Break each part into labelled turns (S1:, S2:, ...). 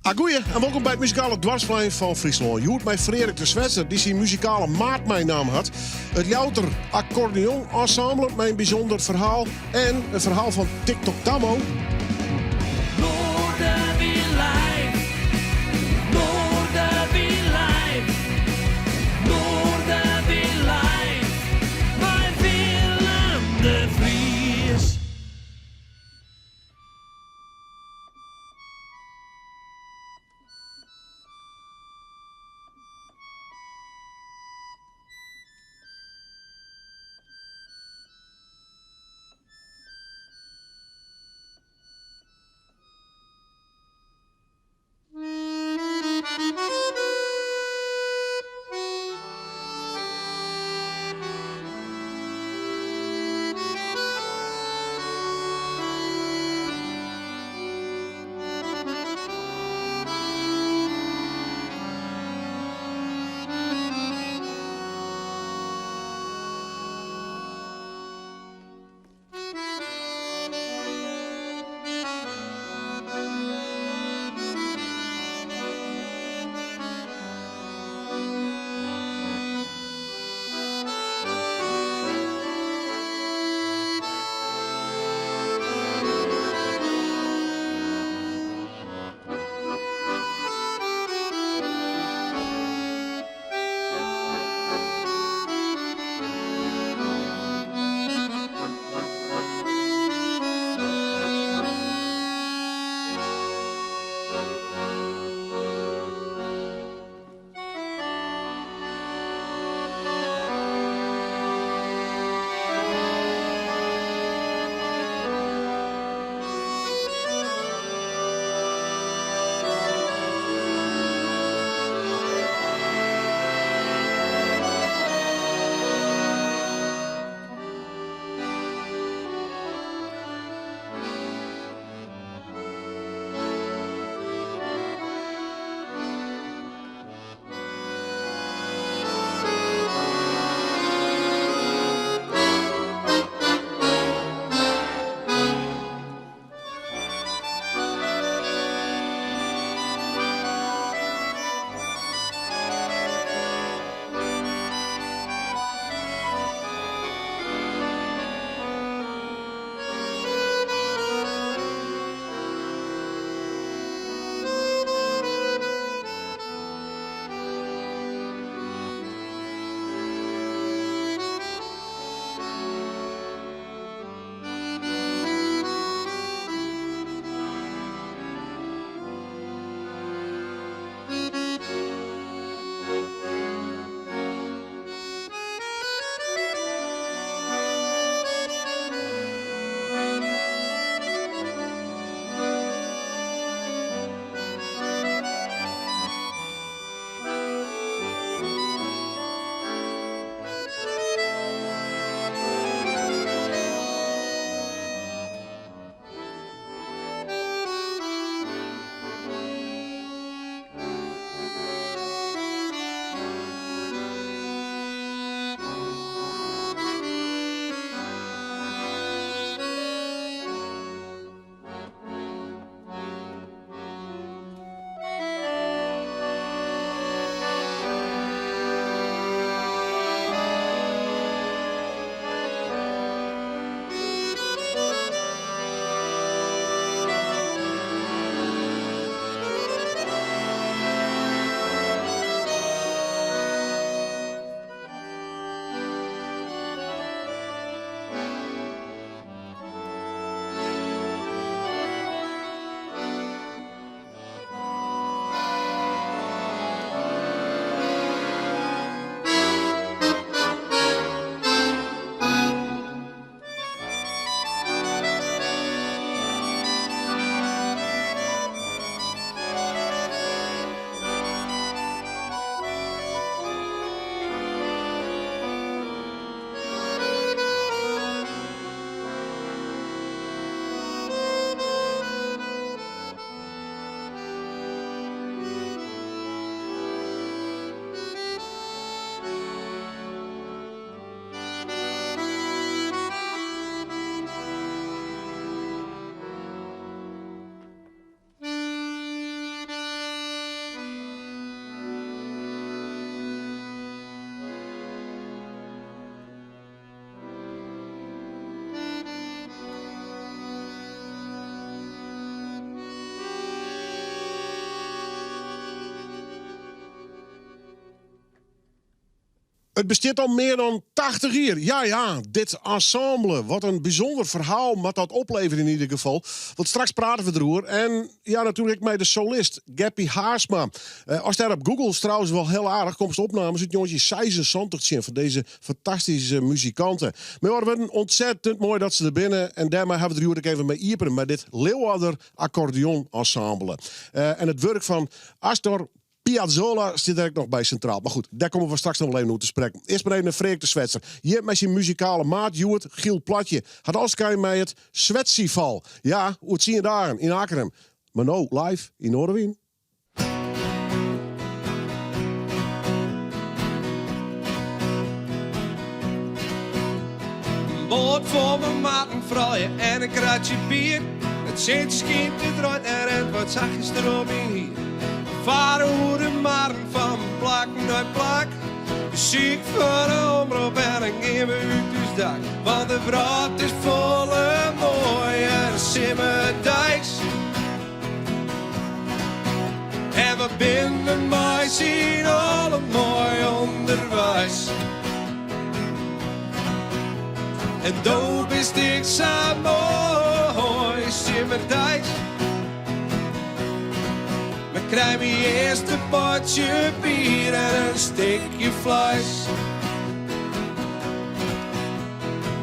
S1: Agoeie en wolkom by it muzikale doarpsplein fan Fryslân. Hjoed mei Freark de Swetser, dy't syn muzikale maat meinaam hat. It Ljouwerter Accordeon Ensemble mei in bysûnder ferhaal en in ferhaal fan TikTok Tammo. It bestiet al mear dan 80 jier. Ja, ja, dit ensemble. Wat in bysûnder ferhaal moat dat opleverje yn ieder gefal. Want straks prate we deroer. En ja, natuerlik ek mei de solist, Geppie Haarsma. Eh, ast dêr op googlest trouwens wol hiel aardich, komst opnames út 1976 tsjin fan dizze fantastyske muzikanten. Mei oare wurden, ontzettend moai dat se der binne. En dêrmei hawwe we der hjoed ek even mei iepene mei dit Leeuwarder Accordeon Ensemble. Eh, en it wurk fan Astor Piazzolla stiet der ek noch by sintraal. Mar goed, dêr komme we straks noch wol even oer te sprekken. Earst mar even nei Freark de Swetser. Hjir mei syn muzikale maat hjoed, Giel Platje, hat ôfspraak mei it Swetsyval. Ja, oer tsien dagen yn Akkrum. Mar no live yn Noardewyn.
S2: In boat fol mei maten, froulju en in kratsje bier. It sintsje skynt, it reint en it waait sachtjes troch myn hier. We fare oer de marren fan plak nei plak. Muzyk foar de omrop en dan gean we út ús dak. Want de wrâld is folle moaier simmerdeis. En wat binne we mei syn allen moai ûnderweis. En do bist ek sa moai simmerdeis. Mar krij my earst in potsje bier en in stikje fleis.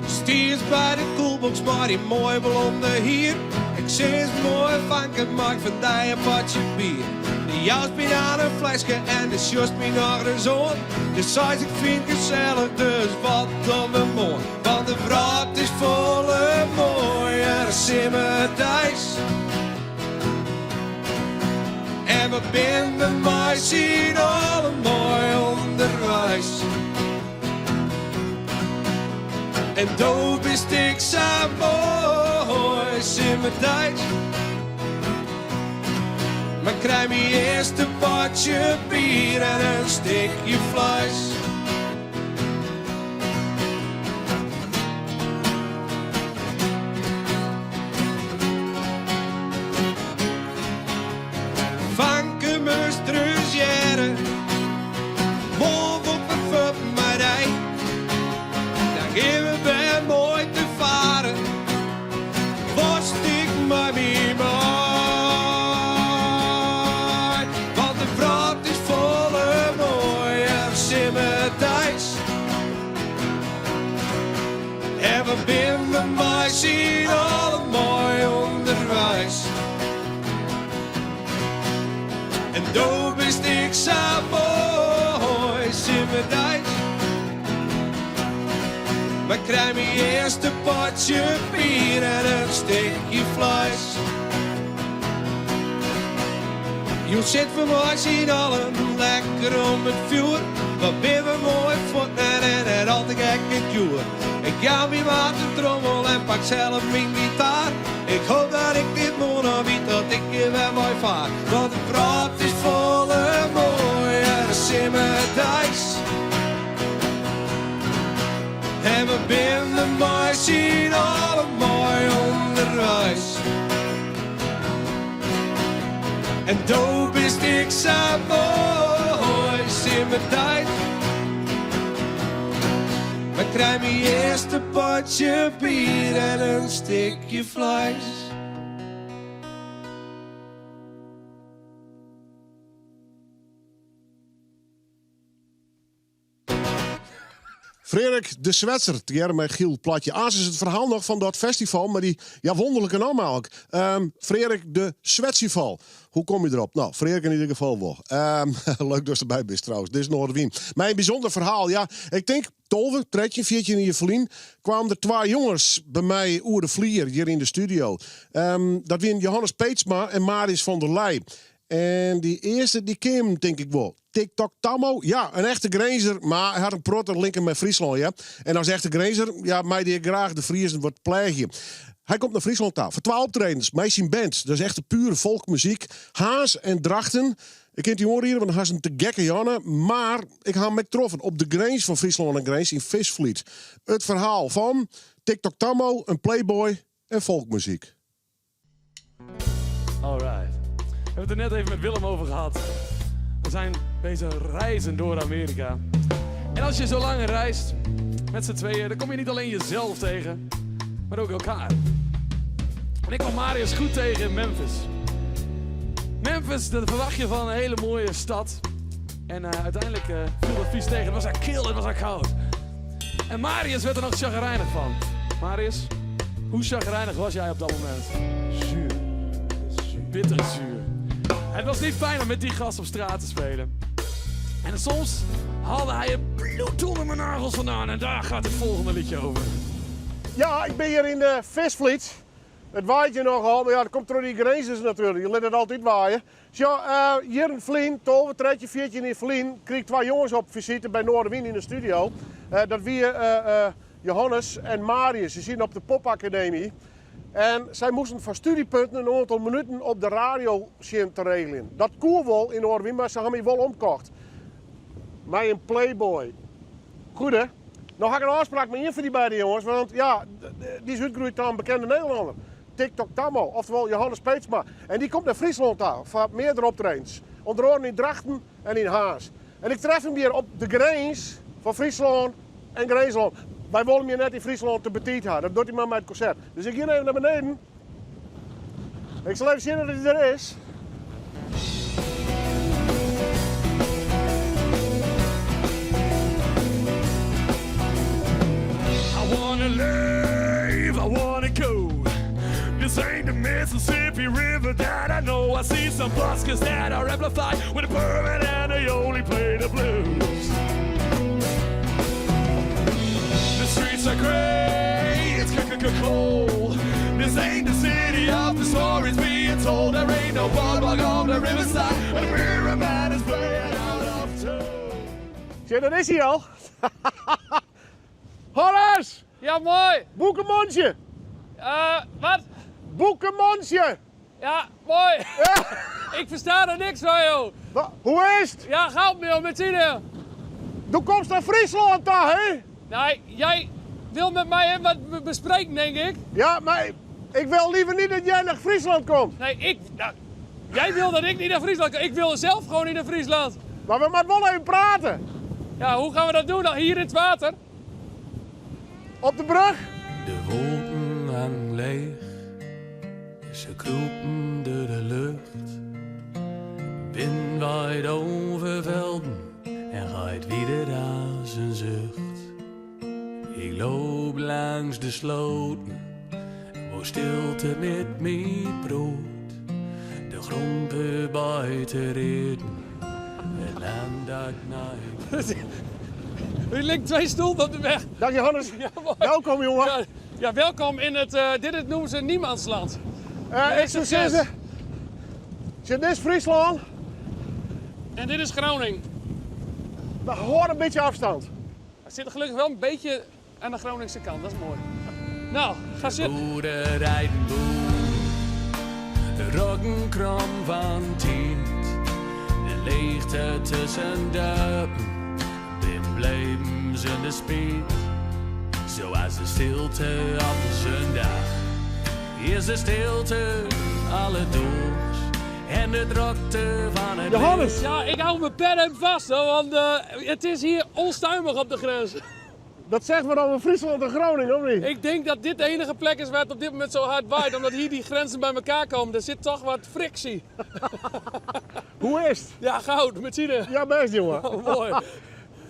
S2: Stiest by de kuolboks mei dyn moaie blonde hier. Ik sis moai fanke, mei ik fan dy in potsje bier. Do joust my dan in fleske en do sjochst my noch ris oan. Do seist ik fyn it gesellich, dus wat dogge we moarn? Want de wrâld is folle moaier simmerdeis. En wat binne we mei syn allen moai ûnderweis. En do bist ek sa moai simmerdeis. Mar krij my earst in potsje bier en in stikje fleis. Fanke moatst ris hearre, moarn wol ik wer fuort mei dy. Dan gean we wer moai te faren, wolst ek mei my mei. Want de wrâld is folle moaier simmerdeis. En wat binne we mei syn allen moai ûnderweis. En do bist ek sa moai simmerdeis. Mar krij my earst in potsje bier en in stikje fleis. Jûn sitte we mei syn allen lekker om it fjoer. Wat binne we moai fuort net en net al te gekke djoer. Ik jou myn maat de trommel en pak sels myn gitaar. Ik hoop dat ik dit moarn noch wit dat ik hjir wer mei faar. Want de wrâld is folle moaier simmerdeis. En we binne mei syn allen moai ûnderweis. En do bist ek sa moai simmerdeis. Mar krij my earst in potsje bier en in stikje fleis.
S1: Freark de Swetser, tegearre mei Giel Platje. Aanst is it ferhaal noch fan dat festival, mei dy ja, wonderlike namme eigentlik. Freark de Swetsyval. Hoe komme je derop? No, Freark yn ieder gefal wol. Leuk datst derby bist trouwens. Dit is Noardewyn. Mei in bysûnder ferhaal. Ja, ik tink 12, 13, 14 jier ferlyn kwamen der twa jonges by my oer de flier hjir yn de studio. Dat wienen Johannes Peetsma en Marius van der Leij. En dy earste dy ken tink ik wol. TikTok Tammo, ja, in echte Grinzer, mar hy hat in protte linken mei Fryslân, ja. En as echte Grinzer, ja, mei hy graach de Friezen wat pleagje. Hy komt nei Fryslân ta foar twa optredens mei syn band. Dat is echte pure folkmuzyk. Harns en Drachten. Ik kin it dy oanriede, want hast in te gekke Janne. Mar ik ha him ek troffen op de grins fan Fryslân en Grins yn Visvliet. It ferhaal fan TikTok Tammo, in playboy en folkmuzyk.
S3: Alright. We hebben het er net even met Willem over gehad. We zijn bezig reizen door Amerika. En als je zo lang reist met z'n tweeën, dan kom je niet alleen jezelf tegen, maar ook elkaar. En ik kwam Marius goed tegen in Memphis. Memphis, dat verwacht je van een hele mooie stad. En eh, uiteindelijk eh, viel dat vies tegen. Het was daar kil, het was daar koud. En Marius werd er nog chagrijnig van. Marius, hoe chagrijnig was jij op dat moment? Zuur. Bitter zuur. Het was niet fijn om met die gast op straat te spelen. En soms haalde hij het bloed onder mijn nagels vandaan. En daar gaat het volgende liedje over.
S1: Ja, ik ben hier in de Visvliet. Het waait je nogal, maar ja, dat komt door die grenzen natuurlijk. Je laat het altijd waaien. Dus ja, hier in Vlien, 12, 13, 14 in Vlien, kreeg ik twee jongens op visite bij Noardewyn in de studio. Dat wie Johannes en Marius, ze zien op de Popacademie. En zij moesten van studiepunten een aantal minuten op de radio zien te regelen. Dat koe wel in Noardewyn, maar ze hebben me wel omkocht. Mij een playboy. Goed hè? Nou ga ik een afspraak met een van die beide jongens, want ja, die is uitgegroeid tot een bekende Nederlander. TikTok Tammo, oftewel Johannes Peetsma. En die komt naar Friesland daar, voor meerdere optredens. Onder andere in Drachten en in Harns. En ik tref hem hier op de grens van Friesland en Grinslân. Wij willen hem hier net in Friesland te betiet hebben. Dat doet hij maar met het concert. Dus ik ga even naar beneden. Ik zal even zien dat hij er is.
S3: I wanna leave, I wanna go. This ain't the Mississippi River that I know. I see some buskers that are amplified with a permit and they only play the blues. The streets are gray, it's cold. This ain't the city of the stories being told. There ain't no boardwalk on the riverside, and the mirror man is playing out of tune.
S1: Zie je, daar is hij al. Hannes!
S4: Ja, mooi.
S1: Boekenmonsje!
S4: Wat?
S1: Boekenmonsje!
S4: Ja, mooi. Ik versta er niks van, joh.
S1: Hoe is het?
S4: Ja, goud, joh, met zin.
S1: Du komst naar Friesland daar, hè?
S4: Nee, jij wil met mij even wat bespreken, denk ik.
S1: Ja, maar ik wil liever niet dat jij naar Friesland komt.
S4: Nee, ik... Nou, jij wil dat ik niet naar Friesland kom. Ik wil zelf gewoon niet naar Friesland.
S1: Maar we moeten wel even praten.
S4: Ja, hoe gaan we dat doen dan? Hier in het water?
S1: Op de brug?
S2: De wolken hangen leeg, ze kroepen door de lucht. Wind waait over velden en gaat weer aan zijn zucht. Ik loop langs de sloten, waar stilte met me brood. De grond bij te reden, het land dat naar.
S4: Er liggen twee stoelen op de weg.
S1: Dag Johannes.
S4: Ja, mooi.
S1: Welkom jongen.
S4: Ja, ja, welkom in het, dit noemen ze niemandsland.
S1: Ik zou zeggen, dit is Friesland.
S4: En dit is Groningen.
S1: We horen een beetje afstand.
S4: We zitten gelukkig wel een beetje aan de Groningse kant, dat is mooi. Nou, ga zitten.
S2: Boeren rijden boer, de rokken krom van tijd. De leegte tussen duipen, bin blijven zonder spiet. Zoals de stilte op de zondag, is de stilte alledaags. En de drukte van het
S1: Johannes!
S4: Ja, ik hou mijn pen even vast, hoor, want het is hier onstuimig op de grens.
S1: Dat zegt maar over Friesland en Groningen, of niet?
S4: Ik denk dat dit de enige plek is waar het op dit moment zo hard waait, omdat hier die grenzen bij elkaar komen. Er zit toch wat frictie.
S1: Hoe is het?
S4: Ja, goud, met z'n.
S1: Ja, best jongen.
S4: Oh, mooi.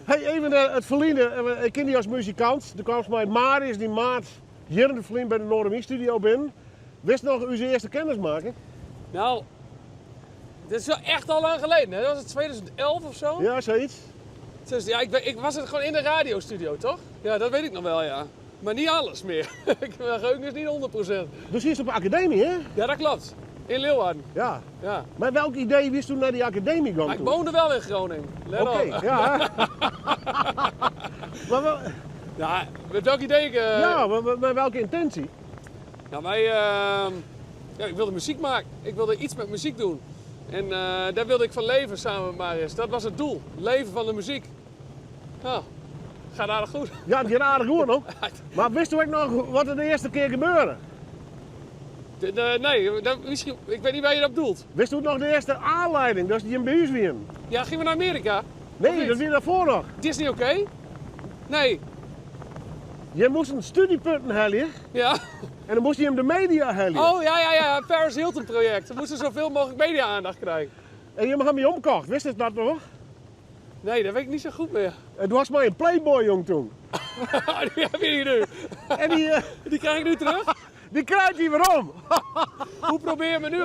S1: Hey, even het verleden. Ik ken die als muzikant. Toen kwam mij Marius, die maat, hier in de verleden bij de Noardewyn studio binnen. Wist nog uw eerste kennismaking?
S4: Nou, dit is wel echt al lang geleden. Hè? Dat was het 2011 of zo?
S1: Ja, zoiets.
S4: Dus, ja, ik was het gewoon in de radiostudio, toch? Ja, dat weet ik nog wel, ja. Maar niet alles meer. Mijn geheugen is niet 100%.
S1: Dus hier is op de academie, hè?
S4: Ja, dat klopt. In Leeuwarden.
S1: Ja.
S4: Ja.
S1: Maar welk idee wist toen naar die academie kwam?
S4: Maar ik
S1: toen?
S4: woonde wel in Groningen. Let
S1: Oké,
S4: op.
S1: ja. Maar wel,
S4: Ja, met welk idee ik...
S1: ja, maar welke intentie?
S4: Nou, wij, ja, ik wilde muziek maken. Ik wilde iets met muziek doen. En daar wilde ik van leven samen met Marius. Dat was het doel. Leven van de muziek. Nou, gaat aardig goed.
S1: Ja, het gaat aardig goed, hoor. Maar wist u ook nog wat er de eerste keer gebeurde?
S4: Nee, dat, misschien, ik weet niet waar je dat bedoelt.
S1: Wist u nog de eerste aanleiding, dus die in bij u?
S4: Ja, gingen we naar Amerika?
S1: Nee, dat wie dêrfoar noch.
S4: Disney Oké? Nee.
S1: Jim moasten studiepunten helje.
S4: Ja.
S1: En dan moast hij hem de media helje.
S4: Oh ja, ja, ja, het Paris Hilton project. We moesten zoveel mogelijk media-aandacht krijgen.
S1: En je had me omkocht, wist je dat nog?
S4: Nee, dat weet ik niet zo goed meer.
S1: Het was maar een Playboy jong toen.
S4: Die heb je hier nu.
S1: En die,
S4: Die krijg ik nu terug?
S1: die krijgt hij weer om.
S4: Hoe probeer je me nu?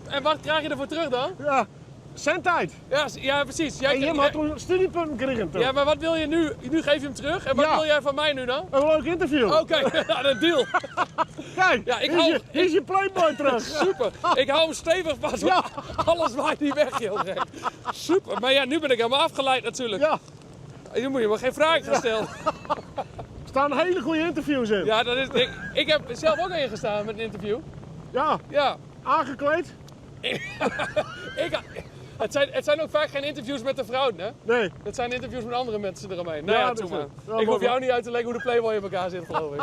S4: En wat krijg je ervoor terug dan?
S1: Ja, zendtijd.
S4: Ja, ja precies. Jij
S1: En Jim had toen studiepunten gekregen toen.
S4: Ja, maar wat wil je nu? Nu geef je hem terug. En wat
S1: Ja.
S4: wil jij van mij nu dan?
S1: Een leuk interview.
S4: Oké, nou, een deal.
S1: Kijk,
S4: Ja, ik
S1: hier,
S4: hou-
S1: is je, hier is je Playboy terug.
S4: Super. Ik hou hem stevig vast.
S1: Ja.
S4: Alles waait niet weg, joh. gek. Super. Maar ja, nu ben ik helemaal afgeleid natuurlijk.
S1: Ja,
S4: Nu moet je me geen vragen gaan stellen.
S1: er staan hele goede interviews in.
S4: Ja, dat is, ik heb zelf ook ingestaan met een interview.
S1: Ja,
S4: Ja.
S1: aangekleed?
S4: Het zijn ook vaak geen interviews met de vrouw, hè?
S1: Nee.
S4: Dat zijn interviews met andere mensen eromheen. Nou
S1: Ja,
S4: ja,
S1: dat
S4: doe
S1: is
S4: maar.
S1: het. Ja,
S4: Ik hoef
S1: mooi.
S4: jou niet uit te leggen hoe de Playboy in elkaar zit, geloof ik.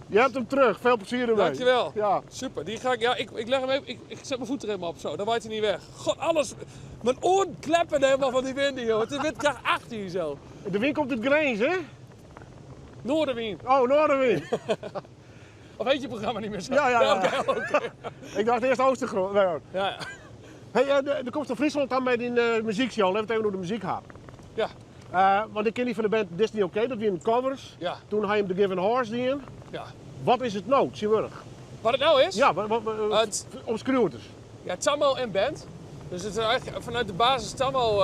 S1: Je hebt hem terug. Veel plezier ermee.
S4: Dankjewel.
S1: Ja.
S4: Super. Die ga ik, ja, ik leg hem even, ik zet mijn voet er helemaal op zo. Dan waait hij niet weg. God, alles. Mijn oren kleppen helemaal van die wind hier, joh. Het is windkracht 18 hier zo.
S1: De wind komt uit Grains, hè?
S4: Noorderwind.
S1: Oh, Noorderwind.
S4: Of heet je programma niet meer zo?
S1: Ja, ja, ja.
S4: Oké, oké.
S1: Ik dacht eerst Oostergrond. Nee, hoor.
S4: Ja, ja.
S1: Hey, er komt van Friesland aan bij die muziekshow. Laten we het even over de muziek hebben.
S4: Ja,
S1: Want ik ken die van de band Disney Oké, dat wie in covers.
S4: Ja.
S1: Toen had je hem de Given Horse die in.
S4: ja.
S1: Wat is het nou, Tjewurg?
S4: Wat het nou is?
S1: Ja, wat,
S4: Het-
S1: omschreeuw het eens.
S4: Ja, Tammo en band. Dus het is eigenlijk vanuit de basis Tammo,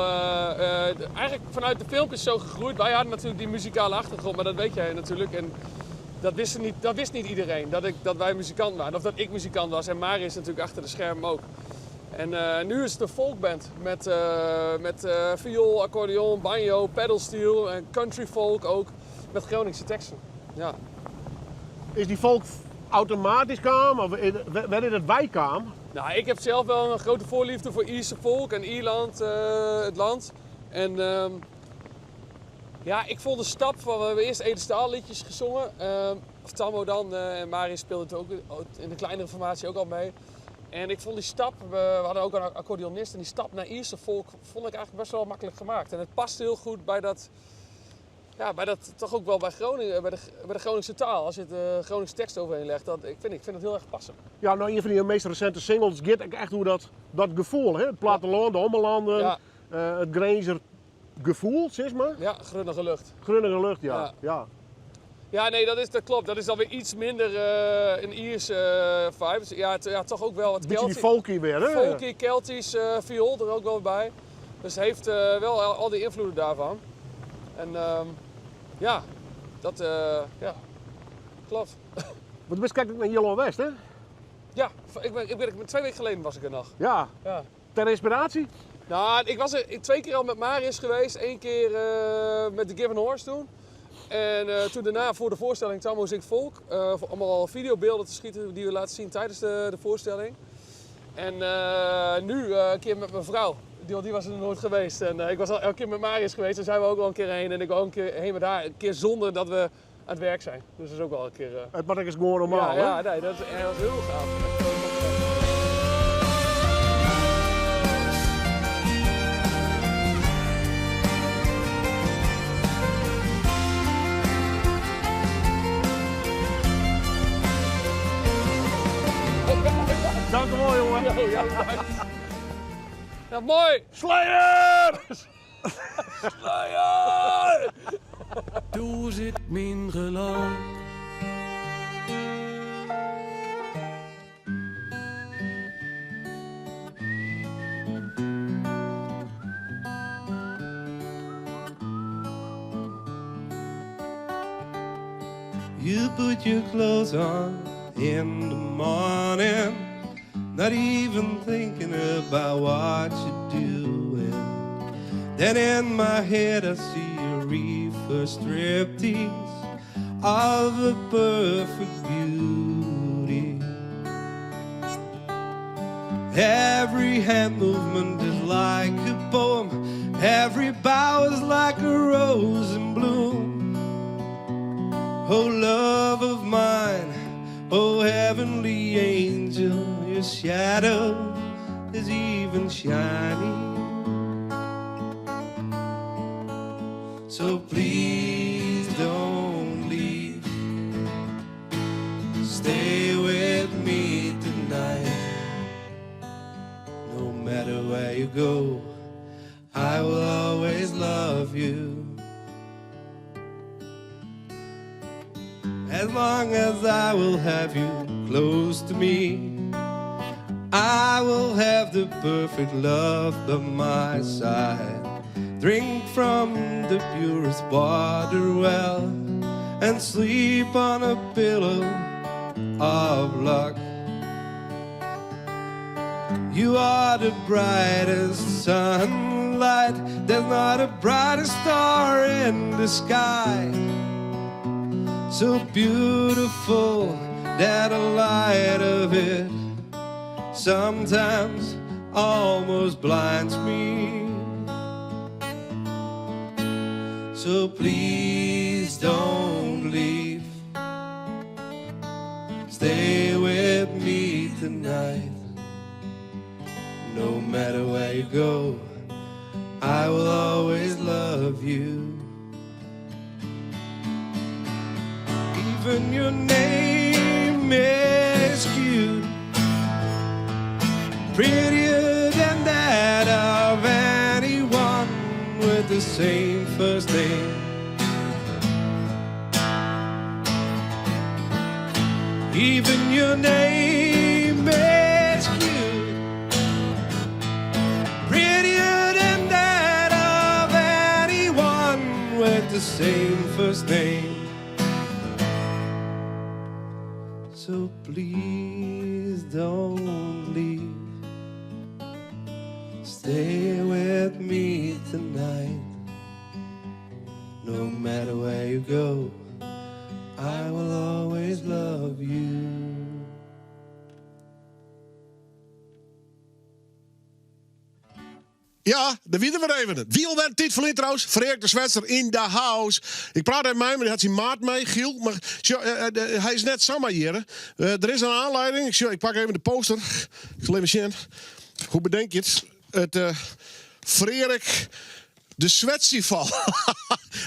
S4: eigenlijk vanuit de filmpjes zo gegroeid. Wij hadden natuurlijk die muzikale achtergrond, maar dat weet jij natuurlijk. En dat wist niet iedereen, dat wij muzikant waren. Of dat ik muzikant was en Marius natuurlijk achter de schermen ook. En nu is het een folkband met viool, accordeon, banjo, pedalsteel en country folk ook. Met Groningse teksten. Ja.
S1: Is die folk automatisch kwam? Of werd het wij kwam?
S4: Nou, ik heb zelf wel een grote voorliefde voor Ierse volk en Ierland, het land. En ja, ik vond de stap van, we hebben eerst Ede Staal liedjes gezongen. Of Tammo dan, en Marius speelde het ook in de kleinere formatie ook al mee. En ik vond die stap, we hadden ook een accordeonist, en die stap naar Ierse volk vond ik eigenlijk best wel makkelijk gemaakt. En het past heel goed bij dat, ja, bij dat toch ook wel bij Groningen, bij de Groningse taal. Als je de Groningse tekst overheen legt, ik vind het heel erg passen.
S1: Ja, nou, een van die meest recente singles gaat echt hoe dat gevoel, hè? Het platteland, de ommelanden, het Granger gevoel, zeg maar.
S4: Ja, grunnige lucht.
S1: Grunnige lucht, ja.
S4: Ja.
S1: Ja.
S4: Ja, nee, dat klopt. Dat is alweer iets minder een Ierse vibe. Dus, ja, ja, toch ook wel wat
S1: Beetje die
S4: Keltisch.
S1: folky weer, hè?
S4: Folky, Keltisch viool er ook wel bij. Dus het heeft wel al die invloeden daarvan. En ja, dat ja, klopt.
S1: Want best kijk ik naar Yellow West, hè?
S4: Ja, 2 weken geleden was ik er nog.
S1: Ja.
S4: Ja.
S1: Ter inspiratie?
S4: Nou, ik was er 2 keer al met Marius geweest. 1 keer met The Given Horse toen. En toen daarna voor de voorstelling Tammo Zingt Volk. Voor allemaal videobeelden te schieten die we laten zien tijdens de voorstelling. En nu een keer met mijn vrouw. Die was er nog nooit geweest. En ik was al elke keer met Marius geweest. Daar zijn we ook al een keer heen. En ik wil ook een keer heen met haar. Een keer zonder dat we aan het werk zijn. Dus dat is ook wel een keer
S1: Het mag eens gewoon normaal,
S4: ja,
S1: hè?
S4: ja, nee, dat is heel gaaf.
S1: Dank u wel, jongen.
S4: Yo, ja, bedankt. Ja, mooi.
S1: Slayer!
S4: Slayer!
S3: Doe zit mijn geloof.
S2: You put your clothes on in the morning, not even thinking about what you're doing. Then in my head I see a reefer striptease of a perfect beauty. Every hand movement is like a poem, every bow is like a rose in bloom. Oh, love of mine, oh, heavenly angel, your shadow is even shining. So please don't leave. Stay with me tonight. No matter where you go, I will always love you. As long as I will have you close to me, I will have the perfect love by my side. Drink from the purest water well and sleep on a pillow of luck. You are the brightest sunlight. There's not a brighter star in the sky. So beautiful that the light of it sometimes almost blinds me. So please don't leave. Stay with me tonight. No matter where you go, I will always love you. Even your name is cute, prettier than that of anyone with the same first name. Even your name is cute, prettier than that of anyone with the same first name. So please don't leave. Stay with me tonight. No matter where you go, I will always love you.
S1: Ja, dêr wie er wer even. It wie alwer in tiid ferlyn trouwens. Freark de Swetser in the house. Ik praat even mei him, hy hat syn maat mei, Giel. Mar sjoch, hy is net samar hjir. Der is in oanlieding. Ik, sjoch, ik pak even de poster. Ik sil even sjen. Hoe bedenk je it? It Freark de Swetstival.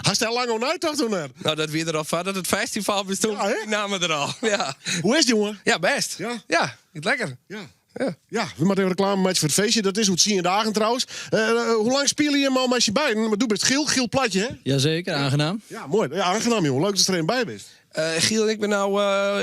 S1: Hast dêr lang oer neitocht of net?
S2: No, dat wie der al foardat it festival bestond.
S1: Ja, hè?
S2: Dy namme der al. Ja.
S1: Hoe is it, jonge?
S2: Ja, bêst.
S1: Ja?
S2: Ja, giet lekker.
S1: Ja.
S2: Ja.
S1: Ja, we moatte even reklame meitsje foar it feestje. Dat is oer tsien dagen trouwens. Hoe lang spylje jim al mei syn beiden? Want do bist Giel, Giel Platje, hè?
S5: Jazeker, aangenaam.
S1: Ja, moai. Ja, aangenaam, jongen. Leuk datst der even by bist.
S2: Giel en ik binne no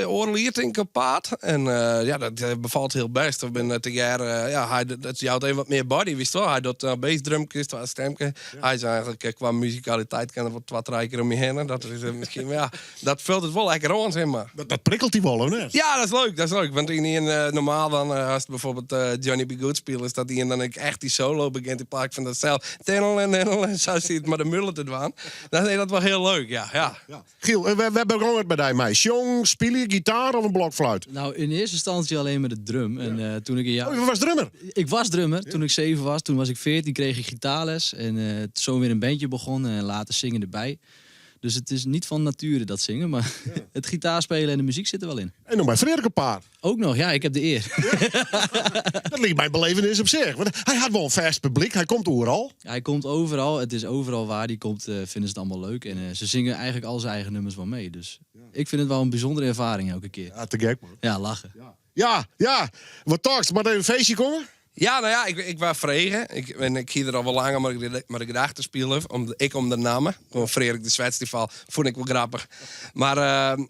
S2: oardel jier tink ik op paad. En ja, dat befalt hiel bêst. We binne tegearre, ja, hy, dat jout even wat mear body, witst wol. Hy docht bassdrumkes, twa stemke. Hy is eigentlik kwa muzikaliteit kin er wol twa, trije kear om my hinne. Dat is miskien, mar ja, dat fult it wol lekker oan, sis mar.
S1: Dat prikkelt dy wol, of net?
S2: Ja, dat is leuk, dat is leuk. Want yn ien, normaal dan, ast byfoarbyld Johnny B. Goode spilest, dat ien dan ek echt dy solo begjint yn plak fan dat sels tinnel en ninnel en sa sit mei de mûle te dwaan. Dan is dat wol hiel leuk, ja, ja.
S1: Ja. Giel, wêr begûn it by dy mei? Sjong, spylje, gitaar of in blokfluit?
S5: Nou, in eerste instantie alleen met de drum. En toen ik een jaar...
S1: Oh, je was drummer?
S5: Ik was drummer toen ik 7 was. Toen was ik 14, kreeg ik gitaarles. En zo weer een bandje begonnen en later zingen erbij. Dus het is niet van nature dat zingen, maar het gitaarspelen en de muziek zit er wel in.
S1: En nog bij Freark een paar.
S5: Ook nog, ja, ik heb de eer.
S1: Dat liket my in belevenis op sich. Want hy hat wol in fêst publyk, hy komt oeral.
S5: Hij komt overal, het is overal waar hij komt, vinden ze het allemaal leuk. En ze zingen eigenlijk al zijn eigen nummers wel mee. Dus ik vind het wel een bijzondere ervaring elke keer.
S1: Ja, te gek man.
S5: Ja, lachen.
S1: Ja, ja. Wat tochtst? Moat even in feestje komme?
S2: Ja, nou ja, ik waard frege. Ik, en ik hie der al wol langer mei de, mei de gedachte spile, om, ek om de namme. Gewoan Freark de Swetstival, fûn ik wol grappich. Mar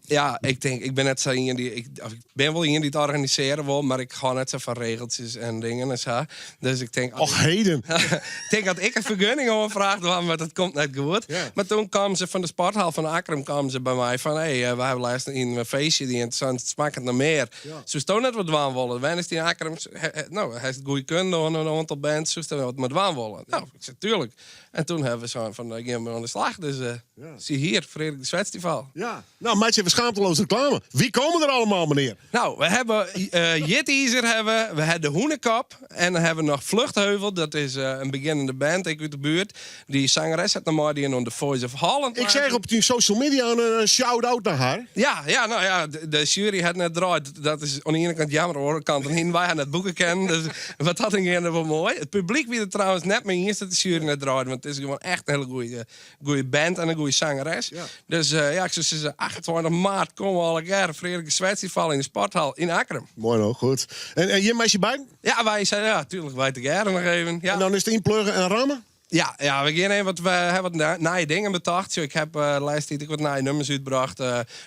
S2: ja, ik tink, ik bin net sa ien dy't, ik, of ik bin wol ien dy't it organisearje wol, mar ik hâld net sa fan regeltsjes en dingen en sa. Dus ik tink,
S1: Och heden.
S2: ik tink dat ik in fergunning oanfraach dwaan moat, dat komt net goed.
S1: Ja.
S2: Mar toen kamen se fan de sporthal fan Akkrum kamen se by my fan, hey, wy hawwe lêsten in feestje dien, it smakket nei mear. Soesto net wat dwaan wolle? Wennest yn Akkrum, no, hast goede kunde oan in oantal bands, soesto wat mei dwaan wolle? No, ik sei, tuurlijk. En toen hawwe we sein fan, gean we oan de slach. Dus zie hier, Freark de Swetstival.
S1: Ja, nou, meitsje even schaamteloos reclame. Wie komen er allemaal, meneer?
S2: Nou, we hebben Jitizer, hebben we, we hebben de Hoenekop en dan hebben we nog Vluchtheuvel. Dat is in begjinnende band, ek út de buert. Dy sangeres hat noch meidien oan The Voice of Holland.
S1: Ik seach op dyn social media in shout-out nei har.
S2: Ja, ja, nou ja, de jury hat net draaid. Dat is oan de iene kant jammer, oan de oare kant dan hiene wy har net boeke kinnen. Dus Wat dat oangeande wol moai. It publyk wie der trouwens net mei iens dat de sjuery net draaide, want it is gewoan echt in hiele goede, goede band en in goede sangeres.
S1: Ja.
S2: Dus ja, ik soe sizze 28 maart komme allegear Freark de Swetsifal yn de sporthal yn Akkrum.
S1: Moai no, goed. En jim mei syn beiden?
S2: Ja, wy zijn, ja, tuurlijk, wy tegearre noch even. Ja.
S1: En dan is it ynplugge en ramme?
S2: Ja, ja, we gean even wat, we ha wat nije dingen betocht. Sjoch, ik ha de lêste tiid ek wat nije nummers útbrocht.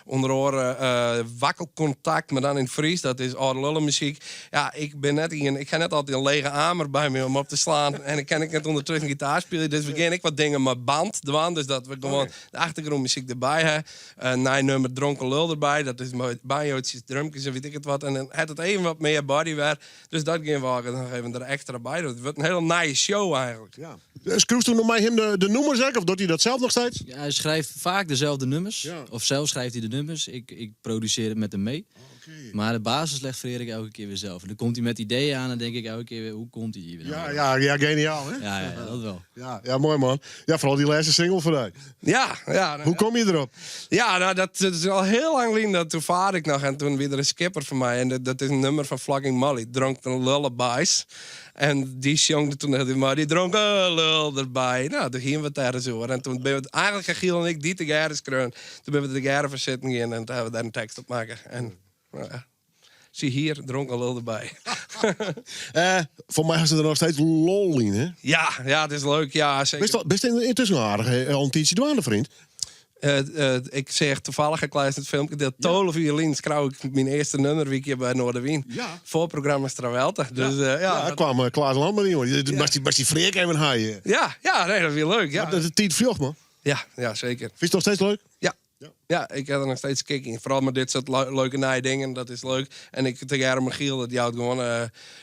S2: Ûnder oare Wakkelkontakt, mar dan yn it Frysk. Dat is âlde lullemuzyk. Ja, ik bin net ien, ik ha net altyd in lege amer by my om op te slaan. En ik kin ek net ûndertusken gitaar spylje. Dus we gean ek wat dingen mei band dwaan. Dus dat we gewoan de achtergrûnmuzyk derby ha. In nij nummer Dronken Lul derby. Dat is mei banjo'tsjes, drumkes en wit ik it wat. En dan hat it even wat mear body wer. Dus dat gean we eigentlik noch even der ekstra by doen. It wurdt in hiele nije show eigentlik.
S1: Ja. Skriuwsto no mei him de nûmers ek, of docht hy dat sels noch steeds?
S5: Ja, hy schrijft faak dezelfde nummers.
S1: Ja.
S5: Of zelf schrijft hij de nummers. Ik produceer het met hem mee. Maar de basis legt Frerik elke keer weer zelf. En dan komt hij met ideeën aan en denk ik elke keer weer, hoe komt hij hier weer
S1: Ja,
S5: nou
S1: ja, ja, geniaal hè?
S5: Ja, ja, dat wel.
S1: Ja, ja, moai man. Ja, foaral dy lêste single fan dy.
S2: Ja, ja.
S1: Hoe komme je derop?
S2: Ja, nou, dat is al hiel lang lyn. Dat, toen farde ik noch en toen wie der in skipper foar my. En dat is in nummer fan Flogging Molly, Drunken Lullabies. En dy sjongde toen hieltyd mar, dy dronken lul derby. Nou, doe hiene we it dêr ris oer. En toen binne we, eigentlik ha Giel en ik dy tegearre skreaun. Toen binne we der tegearre foar sitten gien en toen ha we dêr in tekst op makke. En nou ja, zie hier, dronken lul derby.
S1: Foar my hast der noch steeds lol yn, hè?
S2: Ja, ja, it is leuk. Ja, seker.
S1: Bist yntusken aardich al in tiidsje dwaande, freon?
S2: Ik seach tafallich ek lêsten it filmke. Dat 12 jier lyn skreau ik myn earste nummer wie ik hjir by Noardewyn.
S1: Ja.
S2: Foarprogramma Strawelte. Dus, ja,
S1: Ja,
S2: dat-
S1: kwam Klaas Landman yn, jongen. Moast dy Freark even ha.
S2: Ja, ja, nee, dat wie leuk. Ja.
S1: Dat de tiid fljocht, man.
S2: Ja, ja, seker.
S1: Fynst it noch steeds leuk?
S2: Ja. Ja, ik ha der noch steeds kick yn. Foaral mei dit soart leuke nije dingen, dat is leuk. En ik tegearre mei Giel, dat jout gewoan,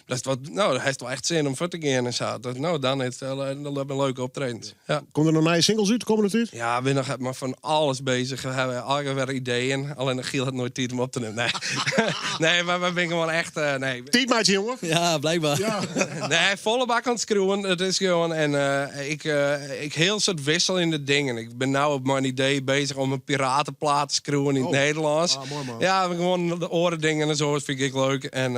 S2: dat is wat, no, hast wol echt sin om fuort te gean en sa. Dat, no, dan is it, dan binne leuke optredens. Ja.
S1: Komme der noch nije singles út de kommende tiid?
S2: Ja, we binne noch mei fan alles bezich. We hawwe allegear wer ideeën. Allinnich Giel hat noait tiid om op te nimmen. Nee, nee, mar we binne gewoan echt, nee.
S1: Tiid meitsje, jongen.
S5: Ja, blijkbaar.
S2: Nee, folle bak oan it skriuwen. It is gewoan en ik, ik hiel soart wisseljende dingen. Ik bin no op mei in idee bezich om in piratenplaat te skriuwen yn it Nederlânsk.
S1: Ah, moai man.
S2: Ja, gewoan de oare dingen en sa fyn ik ek leuk. En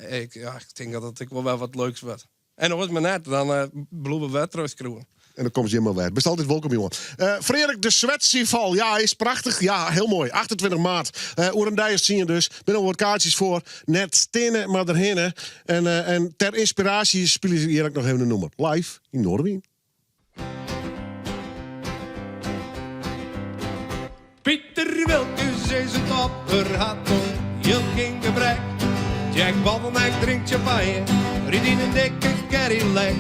S2: ik, ja, ik tink dat it ek wol wer wat leuks wurdt. En oars mar net, dan bliuwe we wer trochskriuwen.
S1: En dan komst hjir mar wer. Bist altyd wolkom, jongen. Freark de Swetsifal. Ja, is prachtich. Ja, hiel moai. 28 maart. Oer in dei as tsien dus. Binne al wat kaartsjes foar. Net stinne, mar derhinne. En ter ynspiraasje spylje se hjir ek noch even in nûmer. Live yn Noardewyn.
S2: Pieter Wilkens is in topper, hat oan jild gjin gebrek. Jack Bottleneck drinkt champagne, rydt yn in dikke Cadillac.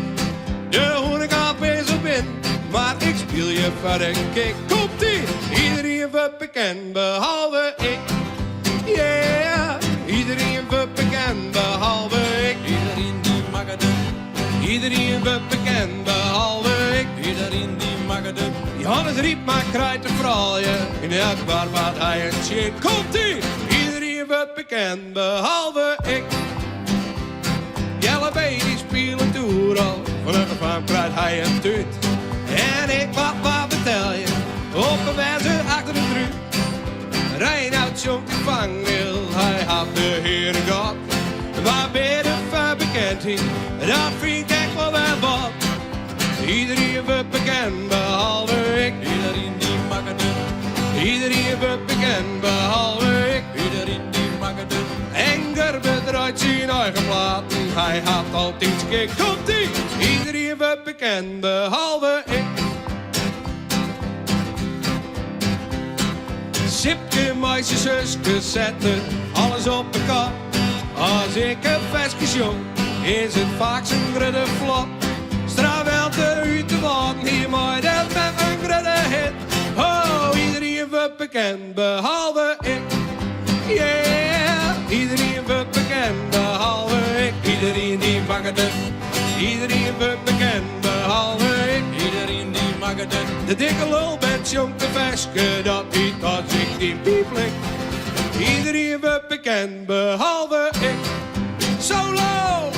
S2: De Hûnekop is al binnen, mar ik spylje foar de kick. Komt-ie! Iederien wurdt bekend, behalve ik. Yeah! Iederien wurdt bekend, behalve ik.
S3: Iederien dy makket it.
S2: Iederien wurdt bekend, behalve ik.
S3: Iederien dy makket it.
S2: Johannes Rypma krijt de froulju. Yn elk doarp hat hy in tsjin. Komt-ie! Iederien wurdt bekend, behalve ik. Jelle B. dy spilet oeral. Fan elke faam krijt hy in tút. En ik moat mar betelje. Op 'e wêze achter de trút. Reinout sjongt yn Vangrail, hy hat de Heare God. Mar bidde foar bekendheid, dat fyn ik ek wol wer wat. Iederien wurdt bekend, behalve ik.
S3: Iederien dy makket it.
S2: Iederien wurdt bekend, behalve ik.
S3: Iederien dy makket it.
S2: En Gurbe draait syn eigen platen, hy hat altyd skik. Komt-ie! Iederien wurdt bekend, behalve ik. Sipke mei syn suske sette alles op 'e kop. As ik in ferske sjong, is it faaks in grutte flop. Strawelte út de Wâlden hie mei de mem in grutte hit. Ho, iederien wurdt bekend, behalve ik. Yeah, iederien wurdt bekend, behalve ik. Iederien dy makket it. Iederien wurdt bekend, behalve ik.
S3: Iederien dy makket it.
S2: De dikke lulband sjongt in ferske dat hyt As ik dyn piip lik. Iederien wurdt bekend, behalve ik. Solo!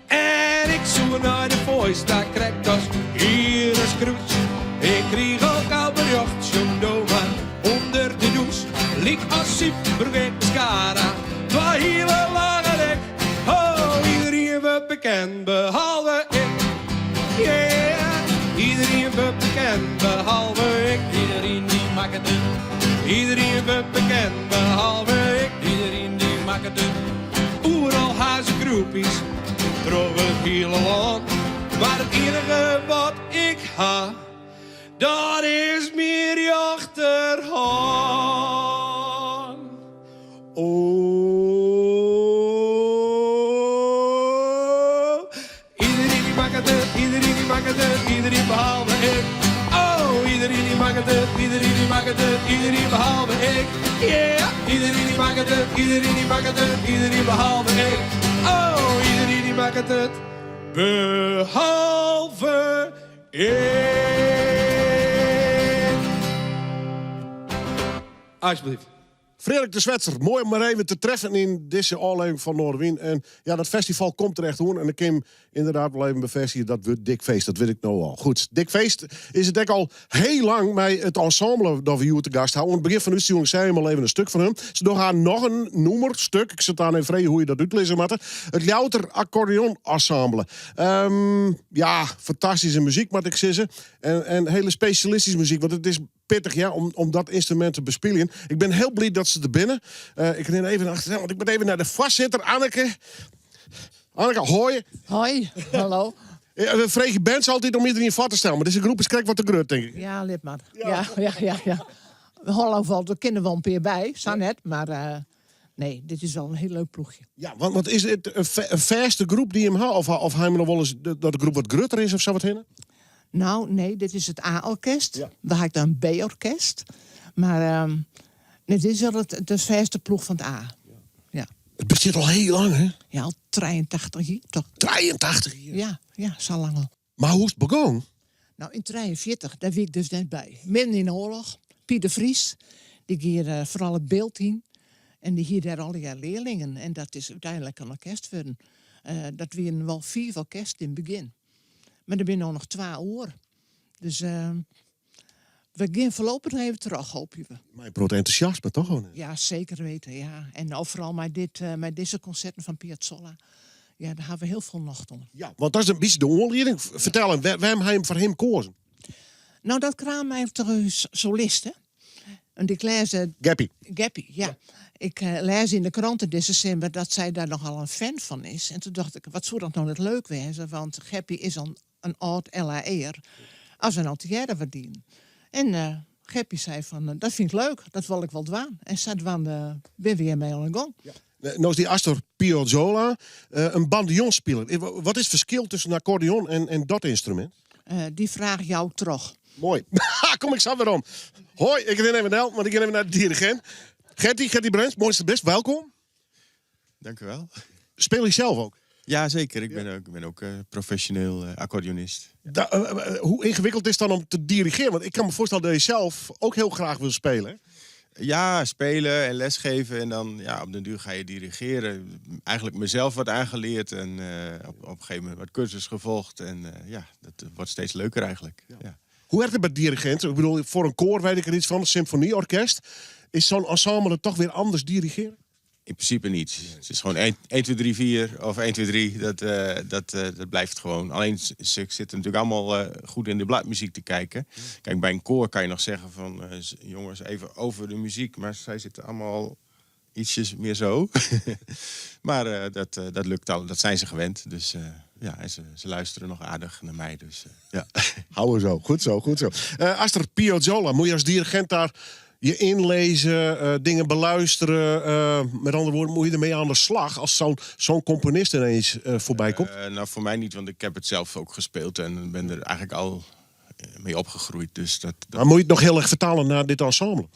S2: En ik soe nei de Voice ta krekt as Iris Kroes. Ik kriich ook al berjocht, sjong do mar. prinsipe brûk ik mascara. Twa hiele lange dik. Oh, iederien wurdt bekend behalve ik. Yeah, iederien wurdt bekend behalve ik.
S6: Iederien dy makket it.
S2: Iederien wurdt bekend behalve ik.
S6: Iederien dy makket it.
S2: Oeral ha se groepies troch it hiele lân. Mar it iennige wat ik ha, dat is myn rjochterhân. Oh, iederien dy makket it, iederien dy makket it, iederien behalve ik. Oh, iederien dy makket it, iederien dy makket it, iederien behalve ik. Yeah, iederien dy makket it, iederien dy makket it, iederien behalve ik. Oh, iederien dy makket it, behalve ik. Alsjeblieft.
S1: Freark de Swetser, moai om mar even te treffen yn dizze ôflevering fan Noardewyn. En ja, dat festival komt der echt oan. En ik kin ynderdaad wol even befêstigje, dat wurdt dik feest. Dat wit ik no al. Goed, dik feest is it ek al hiel lang mei it ensemble dat we hjoed te gast hawwe. Oan it begjin fan de útstjoering sei ik al even in stik fan him. Se dogge har noch in nûmer, stik. Ik sil dan even freegje hoe't je dat útlizze moatte. It Ljouwerter Accordeon Ensemble. Ja, fantastyske muzyk, moat ik sizze. En hiele spesjalistyske muzyk, want it is pittich ja, om dat ynstrumint te bespyljen. Ik bin hiel bliid dat se der binne. Ik rin even achter, want ik moat even nei de foarsitter, Anneke. Anneke, hoi.
S7: Hoi, hallo.
S1: We freegje bands altyd om iederien foar te stellen, mar dizze groep is krekt wat te grut, tink ik.
S7: Ja, lit mar. Ja, ja, ja, ja. Hallo, valt, der kinne wol in pear by, sa net, mar nee, dit is wel in hiel leuk ploechje.
S1: Ja, want is it in fêste groep dy't jim ha? Of ha jim noch wolris dat de groep wat grutter is of sa wat hinne?
S7: Nou, nee, dit is it A-orkest. We ha ek dan in B-orkest. Mar nee, dit is wel de fêste ploech fan it A. Ja.
S1: It bestiet al hiel lang, hè?
S7: Ja, al 83 jier, toch?
S1: 83 jier?
S7: Ja, ja, sa lang al.
S1: Mar hoe is it begûn?
S7: Nou, yn 43, dêr wie ik dus net by. Midden yn de oarloch, Piet de Vries, dy gie eh, foaral it Bilt yn. En dy hie dêr allegear learlingen. En dat is úteinlik in orkest wurden. Eh, dat wienen wol fiif orkesten yn it begjin. Mar der binne no noch twa oer. Dus eh, we gean foarlopich noch even troch, hoopje we.
S1: Mei in protte entûsjasme, toch? Of net?
S7: Ja, seker weten, ja. En no foaral mei, dit, mei dizze konserten fan Piazzolla. Ja, dêr ha we hiel folle nocht oan.
S1: Ja, want dat is in bytsje de oanlieding. Fertel, wêrom ha jim foar him keazen?
S7: Nou, dat kaam eigenlijk troch ús soliste. En ik lês...
S1: Gappy.
S7: Gappy, ja. Ik lês yn de krante dizze simmer dat sy dêr nochal in fan fan is. En toen dacht ik, wat soe dat no net leuk wêze, want Gappy is al in âld LAE'er, as we no tegearre wat dienen. En Gappy sei fan, dat fyn ik leuk, dat wol ik wol dwaan. En sadwaande binne we hjirmei oan de gong.
S1: Ja. No is dy Astor Piazzolla in bandeonspiler. Wat is it ferskil tusken akkordeon en dat ynstrumint?
S7: Dy fraach jou ik troch.
S1: Moai. Kom ik sa werom. Hoi, ik rin even del, want ik gean even nei de dirigint. Gertie, Gertie Bruins, moaiste bist, welkom.
S8: Dank u wel.
S1: Speel je zelf ook?
S8: Ja, zeker. Ik ben ook, ik ben ook professioneel accordeonist.
S1: Da, hoe yngewikkeld is it dan om te dirigearjen? Want ik kin my foarstelle dat je zelf ek hiel graach wil spylje.
S8: Ja, spelen en lesgeven. En dan ja, op den duur ga je dirigeren. Eigenlijk mezelf wat aangeleerd. En op een gegeven moment wat cursus gevolgd. En ja, dat wordt steeds leuker eigenlijk. Ja.
S1: Hoe werkt it by dirigint? Ik bedoel, foar in koar wit ik der yts fan, in symfonyorkest. Is sa'n ensemble toch wer oars dirigearje?
S8: In principe niet. Het is gewoon 1, 1 2, 3, 4 of 1, 2, 3. Dat blijft gewoon. Alleen ze zitten natuurlijk allemaal goed in de bladmuziek te kijken. Kijk, bij een koor kan je nog zeggen van... jongens, even over de muziek. Maar zij zitten allemaal ietsjes meer zo. Maar dat lukt al. Dat zijn ze gewend. Dus ja, en ze luisteren nog aardig naar mij. Dus ja.
S1: Hou zo. Goed zo, goed zo. Astor Piazzolla, moat je as dirigint dêr je ynlêze, dingen beluisterje. Met oare wurden, moat je dermei oan de slach as zo'n komponist ineens foarby komt?
S8: Nou, foar my net, want ik ha it sels ek spile en bin der eigentlik al mei opgroeid. Dus dat
S1: Mar moat je it noch hiel erch fertale nei dit ensemble?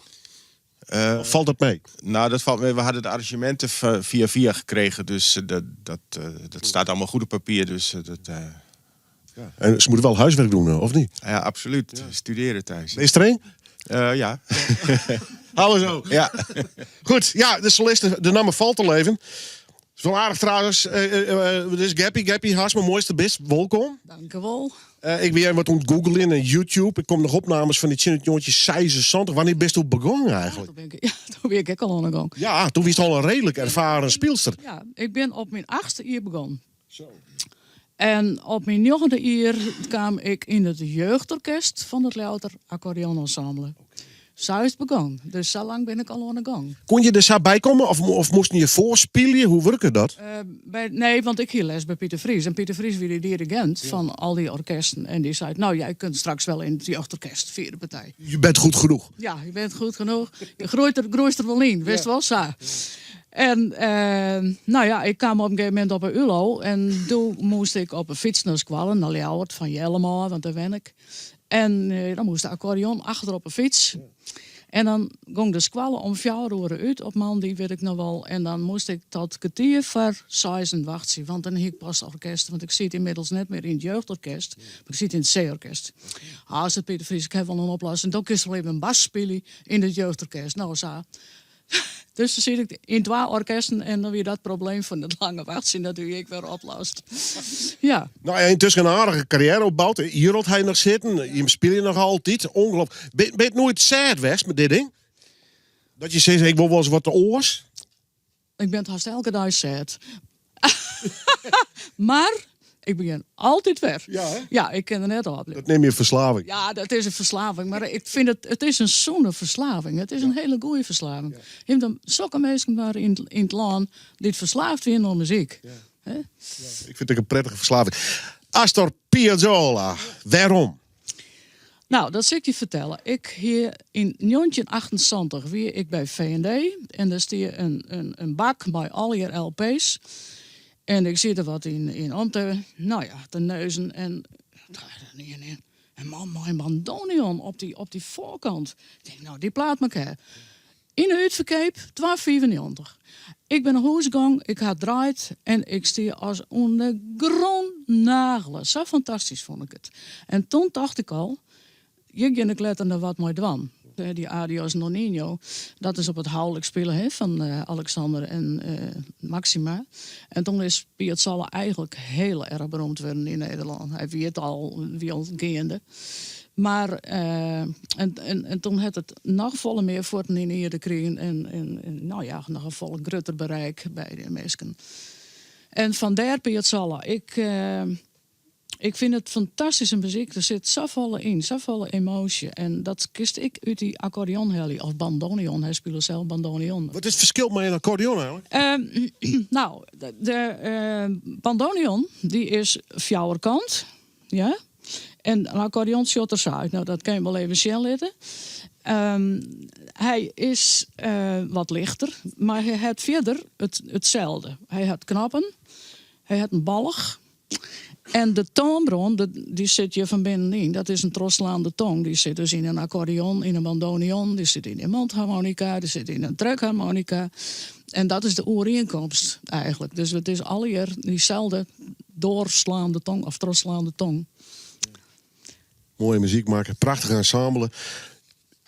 S1: Of falt dat mei?
S8: Nou, dat falt mei. We hiene de arranzjeminten fia fia krigen, dus dat stiet allegear goed op papier. Dus dat,
S1: Ja. En se moatte wol húswurk dwaan, of net?
S8: Ja, absolút. Studearje thús.
S1: Is der ien?
S8: Ja.
S1: Hou zo.
S8: Ja.
S1: Goed, ja, de soliste, de namme falt al even. Is wol aardich trouwens. Dit is Gappy. Gappy, Harsma, moaiste bist. Wolkom.
S9: Dankjewol.
S1: Eh, ik wie even wat oan it googlen en YouTube. Ik kom noch opnames fan dy tsjin it 1976. Wannear bist doe begûn eigenlijk?
S9: Toen ben ik, ja, toen wie ik ek al oan de gong.
S1: Ja, toen wiest al in reedlik erfaren spylster.
S9: Ja, ik bin op myn achtste jier begûn. En op myn njoggende jier kaam ik yn it jeugdorkest fan it Ljouwerter Accordeon Ensemble. Sa is it begûn. Dus sa lang bin ik al oan de gong.
S1: Kon je der sa by komme of, of moasten je foarspylje? Hoe wurke dat?
S9: Uh, by, nee, want ik hie les by Pieter Vries. En Pieter Vries wie de dirigent fan al dy orkesten. En dy sei, nou, jij kunt straks wel in het jeugdorkest, vierde partij.
S1: Je bent goed genoeg.
S9: Ja, je bent goed genoeg. Je groeit er, groeist der wol yn, wist wol sa. En uh, nou ja, ik kaam op in gegeven momint op de ULO. En doe moast ik op 'e fyts nei skoalle, nei Ljouwert, fan Jellum ôf, want dêr wenne ik. En uh, dan moast de accordeon achter op 'e fyts. En dan gong de skoalle om fjouwer oere út op moandei, wit ik noch wol. En dan moast ik tot kertier foar seizen wachtsje, want dan hie ik pas orkest. Want ik siet ynmiddels net mear yn it jeugdorkest, mar ik siet yn it C-orkest. Ah, sei Pieter Vries, ik ha wol in oplossing. Dan kinst wol even bas spylje yn it jeugdorkest. Nou, sa. Dus dan siet ik yn twa orkesten en dan wie dat probleem fan it lange wachtsjen natuerlik ek wer oplost. Ja.
S1: Nou ja, yntusken in aardige karriêre opboud. Irolt hy noch sitten, jim spylje noch altyd. Ongelooflijk. Ben, ben je noait sêd west mei dit ding? Dat je sizze, ik wol wolris wat oars?
S9: Ik bin hast elke dei sêd. Mar ik begjin altyd wer.
S1: Ja, hè?
S9: Ja, ik kin der net ôf.
S1: Dat neame je ferslaving.
S9: Ja, dat is in ferslaving. Mar ik fyn it, it is in sûne ferslaving. It is in hiele goede ferslaving. Ja. Dan sokke minsken mar yn, yn it lân dy't ferslaafd wiene oan muzyk.
S1: Ja. Ik fyn it ek in prettige ferslaving. Astor Piazzolla, wêrom?
S9: Nou, dat sil ik dy fertelle. Ik hie yn 1978 wie ik by V&D en dêr stie in, in, in bak mei allegear LP's. En ik siet der wat yn, yn om te, nou ja, te neuzen en in man mei in bandoneon op dy, op dy foarkant. Ik tink, nou, dy plaat moat ik ha. Yn de útferkeap, 2,95. Ik bin nei hûs gong, ik ha draaid en ik stie as oan de grûn nagele. Sa fantastysk fûn ik it. En toen tocht ik al, hjir gean ik letter noch wat mei dwaan. Dy Adios Nonino, dat is op it houlik spile hè, fan Alexander en Maxima. En toen is Piazzolla eigentlik hiel erch beroemd wurden yn Nederlân. Hy wie it al, wie al geande. Mar en, en, en toen hat it noch folle mear fuotten yn 'e ierde krigen en, en, en nou ja, noch in folle grutter bereik by de minsken. En fandêr Piazzolla. Ik, ik fyn it fantastyske muzyk. Der sit safolle yn, safolle emoasje. En dat kinst ek út dy accordeon helje. Of bandoneon, hy spile sels bandoneon.
S1: Wat is it ferskil mei in accordeon eigentlik?
S9: Nou, de bandoneon dy is fjouwerkant. Ja. En in accordeon sjocht der sa út. Nou, dat kin je wol even sjen litte. Hy is wat lichter, mar hy hat fierder itselde. Hy hat knoppen, hy hat in balch. En de toanbron, dy sit hjir fan binnenyn. Dat is in trochslaande tong. Dy sit dus yn in accordeon, yn in bandoneon, dy sit yn in mondharmonica, dy sit yn in trekharmonica. En dat is de oerienkomst eigentlik. Dus it is allegear dyselde doorslaande tong of trochslaande tong.
S1: Moaie muzyk makke, prachtich ensemble.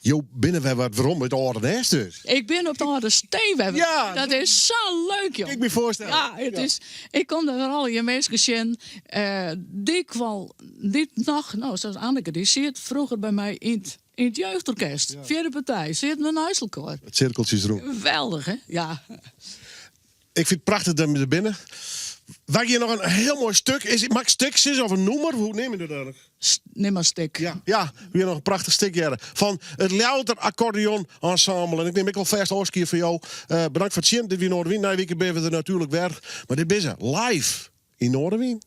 S1: Jo binne wer wat werom by it âlde nêst dus.
S9: Ik bin op it âlde stee wer.
S1: Ja.
S9: Dat is sa leuk, joh.
S1: Kin ik my foarstelle.
S9: Ja, it is, ik kom der wer allegear minsken sjen. Uh, dy kwal, dy't noch, no, sa as Anneke, dy siet froeger by my yn it, yn it jeugdorkest. Ja. Fjirde partij, sieten we neist elkoar.
S1: It sirkeltsje is rûn.
S9: Geweldich, hè? Ja.
S1: Ik fyn it prachtich dat we der binne. Wy gean noch in hiel moai stik. Is it, moat ik stik sizze of in nûmer? Hoe neame je dat eigentlik?
S9: Nim mar stik.
S1: Ja, ja, we gean noch in prachtich stik hearre. Fan it Ljouwerter Accordeon Ensemble. En ik nim ek alfêst ôfskie fan jo. Uh, bedankt foar it sjen. Dit wie Noardewyn. Nije wike binne we der natuerlik wer. Mar dit binne se live yn Noardewyn.